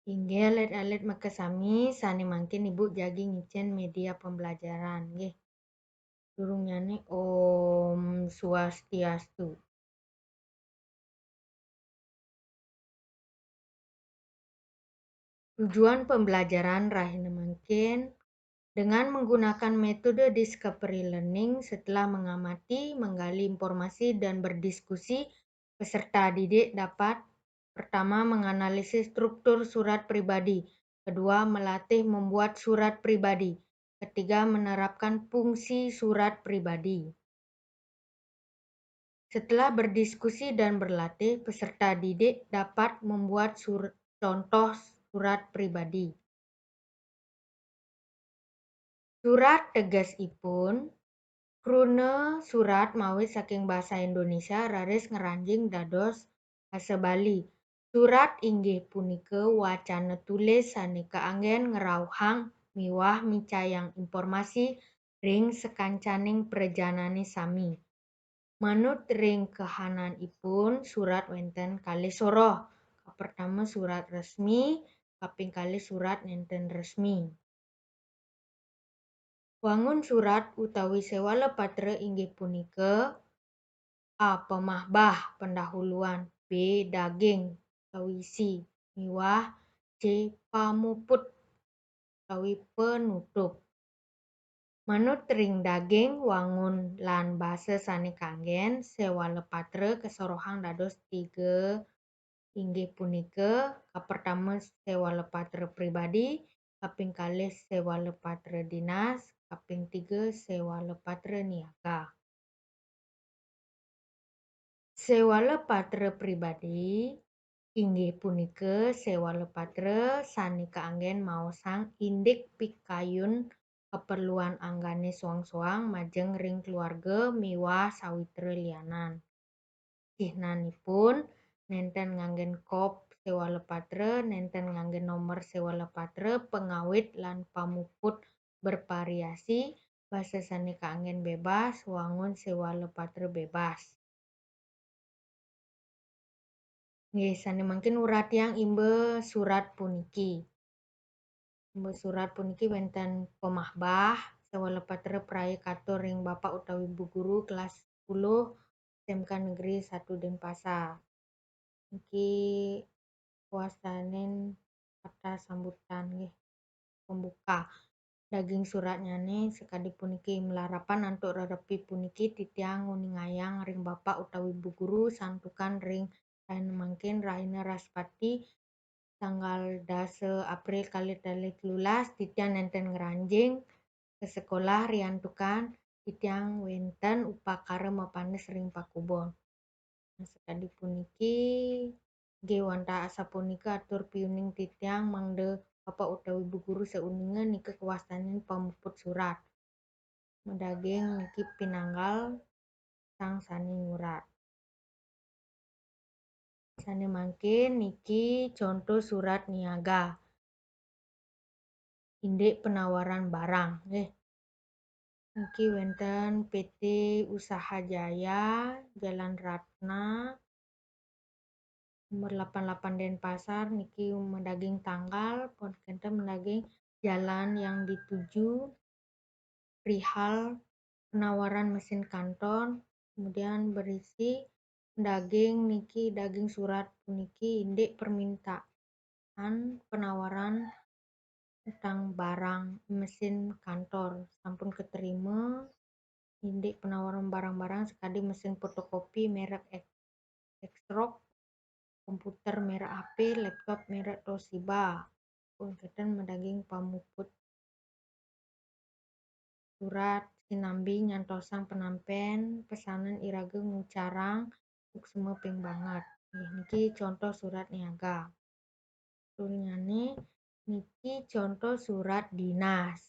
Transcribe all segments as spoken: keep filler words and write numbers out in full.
Inggih alit-alit makasami, sane mangkin Ibu jagi ngicen media pembelajaran, nggih. Durungnyané Om Swastiastu. Tujuan pembelajaran rahina mangkin, dengan menggunakan metode discovery learning, setelah mengamati, menggali informasi, dan berdiskusi, peserta didik dapat: pertama, menganalisis struktur surat pribadi. Kedua, melatih membuat surat pribadi. Ketiga, menerapkan fungsi surat pribadi. Setelah berdiskusi dan berlatih, peserta didik dapat membuat sur- contoh surat pribadi. Surat tegesipun, kruna surat mawit saking basa Indonesia raris ngranjing dados basa Bali. Surat inggih punika wacana tulis sane kaanggen ngrauhang miwah micayang informasi ring sakancaning prajanane sami. Manut ring kahananipun, surat wenten kalih soroh. Kapertama surat resmi, kaping kalih surat nenten resmi. Wangun surat utawi sewala patra inggih punika: A, pamahbah, pendahuluan, B, daging utawi isi, miwah C, pamuput utawi penutup. Manut ring daging, wangun, lan basa sane kanggen, sewala patra kasorohang dados tiga, inggih punika: kapertama sewala patra pribadi, kaping kalih sewala patra dinas, kaping tiga sewala patra niaga. Sewala patra pribadi inggih punika sewala patra sane kaanggen maosang indik pikayun keperluan anggane soang-soang majeng ring keluarga miwah sawitra lianan. Chihnanipun nenten nganggen kop sewala patra, nenten nganggen nomor sewala patra, pangawit lan pamuput bervariasi, basa sane kaanggen bebas, wangun sewala patra bebas. Nggih, sane mangkin uratiang imba surat puniki. Imba surat puniki wenten pamahbah, sewala patra praya katur ring Bapak utawi Bu Guru kelas sepuluh S M K Negeri satu Denpasar. Niki kawastanin kata sambutan nggih, pembuka. Daging suratnyane sakadi puniki: malarapan antuk rerepi puniki titiang nguningayang ring Bapak utawi Bu Guru santukan ring rahina mangkin, rahina Raspati, tanggal dasa April kalih tali telulas, titiang nenten ngranjing ka sekolah riantukan titiang wenten upakara mapanes ring pakubon. Nah, sakadi puniki, nggih wantah asapunika atur piuning titiang mangda Bapak utawi Bu Guru sauninga nika kawastanin pamuput surat. Madaging niki pinanggal sang sane nyurat. Sane mangkin niki conto surat niaga. Indik penawaran barang, nggih. Niki wenten P T Usaha Jaya, Jalan Ratna, nomor lapan lapan Denpasar, niki madaging tanggal, pun kenten madaging jalan yang dituju, perihal penawaran mesin kantor, kemudian berisi daging niki, daging surat puniki indik permintaan penawaran tentang barang mesin kantor sampun keterima, indik penawaran barang-barang sakadi mesin fotokopi merek X-, Xerox, komputer merek H P, laptop merek Toshiba. Pun kenten madaging pamuput surat sinambi nyantosang penampen pesanan iraga ngucarang suksma ping banget. Nggih, niki contoh surat niaga. Turnyane niki contoh surat dinas.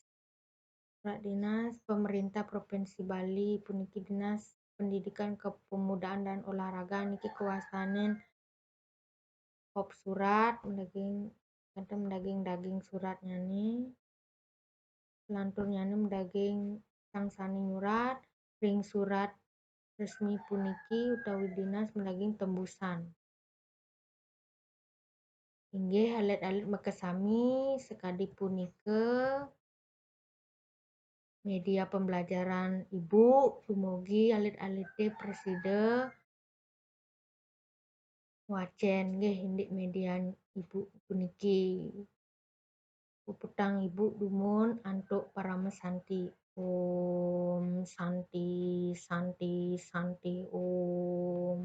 Surat dinas pemerintah Provinsi Bali puniki Dinas Pendidikan Kepemudaan dan Olahraga niki kawastanin kop surat, madaging, kenten madaging daging suratnyane. Lanturnyane madaging sang sane nyurat, ring surat resmi puniki utawi dinas madaging tembusan. Inggih, alit-alit makasami, sakadi punika media pembelajaran Ibu, dumugi alit-alite prasida wacen nggih indik media Ibu puniki. Puputang Ibu dumun antuk parama santi. Om Santi, Santi, Santi, Om.